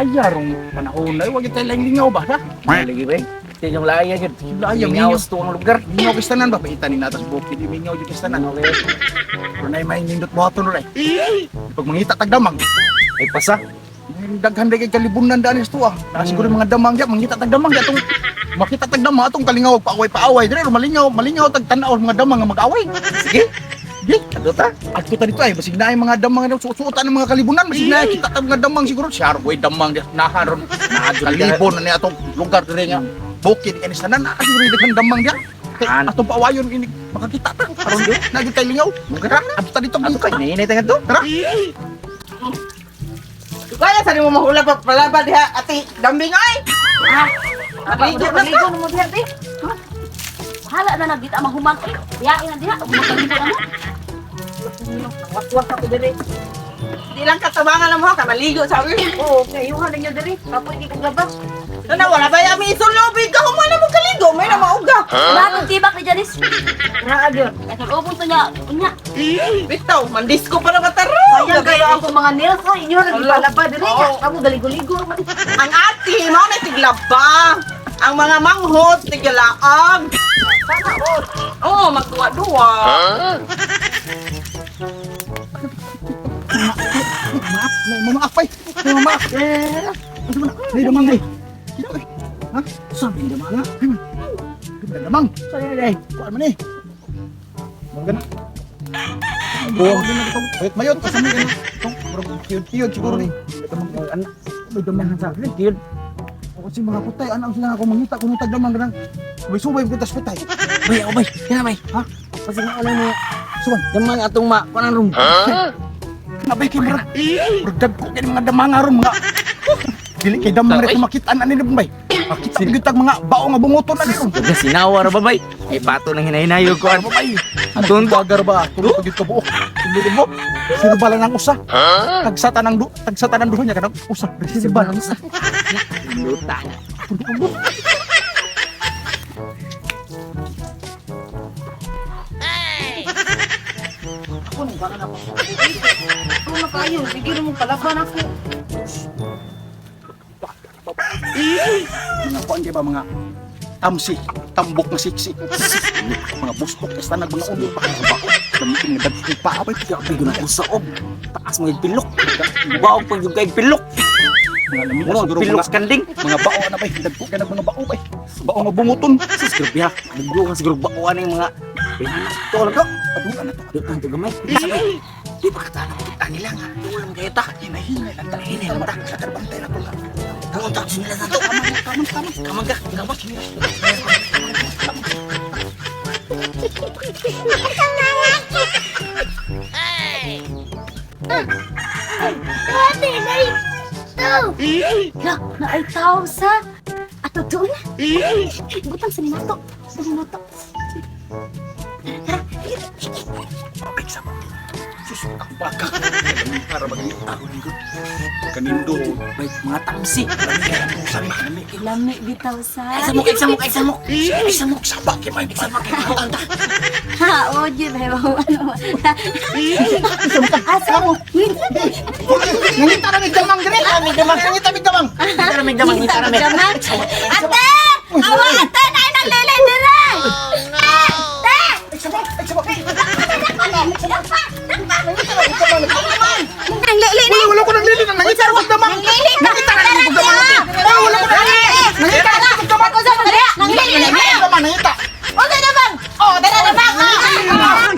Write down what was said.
Laaya rong panahon na. Wag tayo lang lingaw ba, ha? Lagi ba? Sa inyong laaya yun. Laaya, Lingaw mingaw. sa tuwang lugar. Mingaw kistanan ba? Paita ni natas bukid. Mingaw yung kistanan. Okay. Pero na may nindot buhaton rin. Pag mangita tagdamang, Ay pasa. Daghan kay kalibunan daan is tuwa. Na siguro mga damang diya, mangita tag damang diya atong makita tag damang atong kalingaw paaway-paaway dire malingaw, malingaw tag tan-aw mga damang nga mag-away. Sige. Di, Ato ta. adto ta dito ay basig naay mga damang nga suot-suotan ng mga kalibunan, basig naay kita tag mga damang siguro siya way damang diya nahan ron. Kalibon na ni atong lugar dire nga bukid kani sanan na siguro daghang damang diya. Kay An. atong paawayon ini makakita ta karon di na gyud kay lingaw. Tara, adto ta dito. Ato kay nahinay ta ngadto. Tara. Kaya sa mo mahula pa palaba diha ati dambing ay. Paligo na na mo diha, te. Ha? Bahala na nagdita mahuman. Eh, biyain na diha. Magpaligo na mo. Waswas ako diri. Di lang katabangan mo ka maligo sabi. Oo, kayuhan ninyo diri. Kapoy di kong labas. Ano wala ba yami isulobi ka humana mo kaligo may na mauga. Wala akong tibak ni Janice. Naa gyud. Nagubon to niya. Unya. Bitaw, mandisko pa na kataro. Sayang kayo ako mga nails. Oh, inyo nagpalaba diri. Oo. Kamu galigo-ligo. Ang ati mao na tiglaba. Ang mga manghod tiglaag. Sana all. Oo, magduwa-duwa. May mama apay. May mama. Ano man? May damang ay. Ha? Saan yung damang ha? May damang. Saan ay? Kuan man eh. Murag na. Buwag din na itong. Mayot mayot. Kasi may ganun. Itong murag kiyod-kiyod siguro ni. May damang. Anak. May damang Sa akin, kiyod. O kasi mga putay. Ano sila ako mangita kung tag damang ganang. May subay ko tas putay. Bay, oh bay. Kana bay. Ha? Kasi nga alam mo. Suban. Damang atong ma kuan room. Nabay kay murag. Murag dagko kay mga damang aron mga. Dili kay damang rin makita na nila bay. Makita gyud tag mga bao nga bunguton na nila. Daga sinawa ra ba bay? Ay pato nang hinahinayog ko. Ano bay? Aton to. Bagar ba? Tulog pagid ka buok. Tulog mo. Sino bala ng usa? Tagsata ng du, tagsata ng duha niya kanang usa. Sino bala ng usa? Luta. Ako nang baka na ako. Ako na kayo. Sige na mong palaban ako. Mga kuan kay ba mga tamsi, tambok nga siksi. Mga bustok kasta nag mga ulo pa ba. Gamitin nga dagko pa abay Grabe gud ako sa og. Taas mga pilok. Baog pag yung kay pilok. Mga lami na Mura siguro pilok mga sa kanding. mga bao na bay, dagko kay nag mga bao bay. Bao nga bunguton. Sus grabe ha. Dagko ka siguro baoan ng mga to lang to. Aduna na to. Dito to gamay. Sabay. Di pa katana kita nila nga. Tulang kayo ta. Hinahinay lang ta. Hinay lang ta. Sa karbantay na to. Kamang ta nila na to. Kamang kamang. Kamang ka. Kamang. Ate, nay! Tao! La, naay tao sa... Ato doon na. Butang sa ninato. Sa ninato. Tara, tara. Ay, sama. Sus, ang baka. Para maging ako nindot. Kanindot. Bay, mga tamsi. Lami. Lami bitaw sa... Ay samok, ay samok, ay samok. Ay samok. Saba kay may Samok kay ta. Ha, oye, bebo. Ano? Asa mo? Nangita na migdamang dire. Migdamang. Nangita migdamang. Tara may damang, tara may. Ate! Awa, ate! Naay naglili dire! Ate! Ay, saba. Ay, saba. Nanglili Wala, wala ko naglili. Nangita na migdamang. Nangita na migdamang. Wala, wala ko naglili. Nangita na migdamang. Nanglili Nangita, nangita. Okay na bang? Oh, dara na bang? Ah.